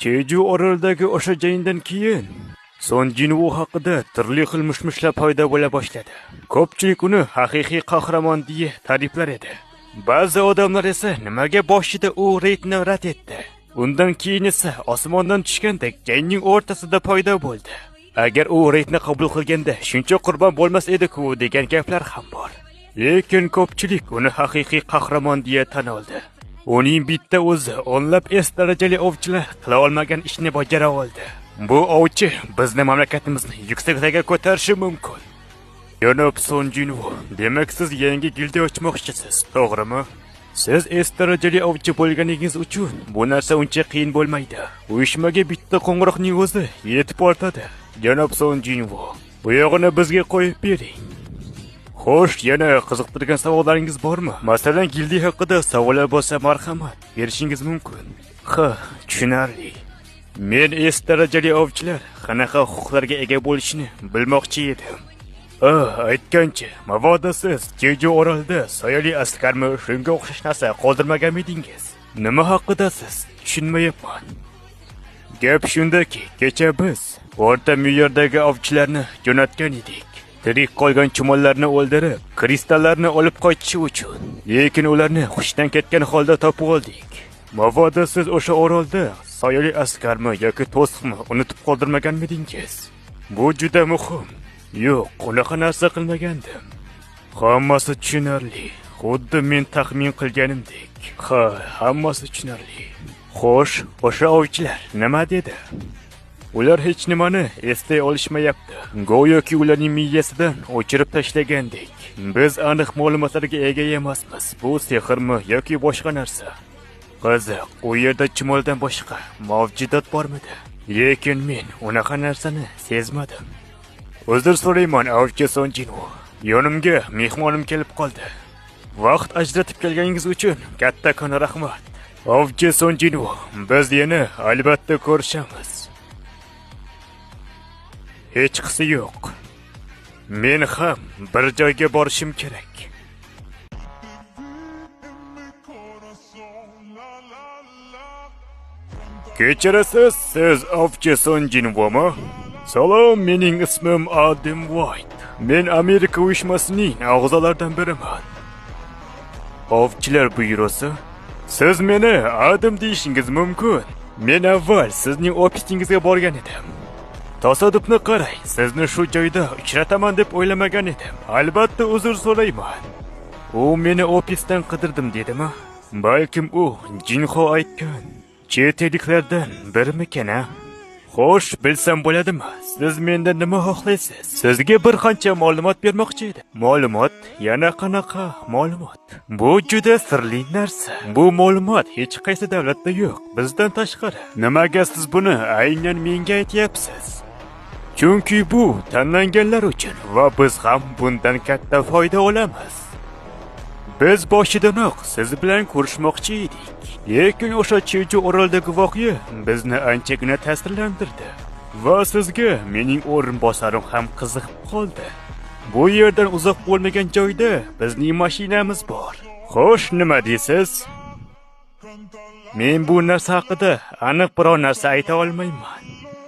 Jeju orolidagi o'sha jangdan keyin Son Jinwoo haqida turli xil mish-mishlar paydo bo'la boshladi. Ko'pchilik uni haqiqiy qahramon deya ta'riflar edi. Ba'zi odamlar esa nimaga boshida u reydni rad etdi. Undan keyin esa osmondan tushgandek jangning o'rtasida paydo bo'ldi. Agar u reydni qabul qilganda shuncha qurbon bo'lmas edi-ku degan gaplar ham bor. Lekin ko'pchilik uni haqiqiy qahramon deya tan oldi. Uning bitta o'zi o'nlab S darajali ovchilar qila olmagan ishni bajara oldi. Bu ovchi bizni mamlakatimizni yuksaklarga ko'tarishi mumkin. Janob Son Jinwoo, demak siz yangi gildiya ochmoqchisiz, to'g'rimi? Siz S darajali ovchi bo'lganingiz uchun bu narsa uncha qiyin bo'lmaydi. Uyushmaga bitta qo'ng'iroqning o'zi yetib ortadi. Janob Son Jinwoo, bu yog'ini bizga qo'yib bering. Xo'sh, yana qiziqtirgan savollaringiz bormi? Masalan, gildiya haqida savollar bo'lsa, marhamat, berishingiz mumkin. Ha, tushunarli. Men S darajali ovchilar qanaqa huquqlarga ega bo'lishini bilmoqchi edim. Aytgancha, mabodo siz Jeju orolida soyali askarmi shunga o'xshash narsa qoldirmaganmidingiz? Nima haqidasiz? Tushunmayapman. Gap shundaki, kecha biz o'rta me'yordagi ovchilarni jo'natgan edik. Tirik qolgan chumollarni o'ldirib, kristallarni olib qochishi uchun. Lekin ularni hushdan ketgan holda topib oldik. Mabodo siz o'sha orolda soyali askarmi yoki to'siqmi unutib qoldirmaganmidingiz? Bu juda muhim. Yo'q, unaqa narsa qilmagandim. Hammasi tushunarli. Xuddi men taxmin qilganimdek. Ha, hammasi tushunarli. Xo'sh, o'sha ovchilar nima dedi? Ular hech nimani eslay olishmayapti. Go'yoki ularning miyasidan o'chirib tashlagandek. Biz aniq ma'lumotlarga ega emasmiz. Bu sehrmi yoki boshqa narsa? Qiziq, u yerda chumoldan boshqa mavjudot bormidi? Lekin men unaqa narsani sezmadim. Uzr so'rayman, ovchi Son Jinwoo. Yonimga mehmonim kelib qoldi. Vaqt ajratib kelganingiz uchun kattakon rahmat. Ovchi Son Jinwoo, biz yana albatta ko'rishamiz. Hechqisi yo'q. Men ham bir joyga borishim kerak. Kechirasiz, siz ovchi Son Jinwoomi? Salom, mening ismim Adam White. Men Amerika uyushmasining a'zolaridan biriman. Ovchilar byurosi? Siz meni Adam deyishingiz mumkin. Men avval sizning ofisingizga borgan edim. Tasodifni qarang, sizni shu joyda uchrataman deb o'ylamagan edim. Albatta uzr so'rayman. U meni ofisdan qidirdim dedimi? Balkim u Jinho aytgan chet elliklardan birmikan, a? Xo'sh, bilsam bo'ladimi? Siz mendan nima xohlaysiz? Sizga bir qancha ma'lumot bermoqchi edim. Ma'lumot? Yana qanaqa ma'lumot? Bu juda sirli narsa. Bu ma'lumot hech qaysi davlatda yo'q, bizdan tashqari. Nimaga siz buni aynan menga aytyapsiz? Chunki bu tanlanganlar uchun va biz ham bundan katta foyda olamiz. Biz boshidanoq siz bilan ko'rishmoqchi edik. Lekin o'sha Jeju orolidagi voqea bizni anchagina ta'sirlantirdi. Va sizga mening o'rinbosarim ham qiziqib qoldi. Bu yerdan uzoq bo'lmagan joyda bizning mashinamiz bor. Xo'sh, nima deysiz? Men bu narsa haqida aniq biror narsa ayta olmayman.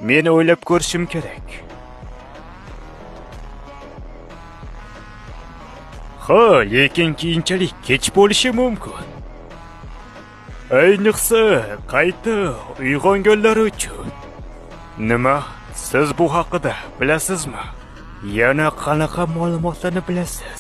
Men o'ylab ko'rishim kerak. Ha, lekin keyinchalik kech bo'lishi mumkin. Ayniqsa, qayta uyg'onganlar uchun. Nima? Siz bu haqida bilasizmi? Yana qanaqa ma'lumotlarni bilasiz?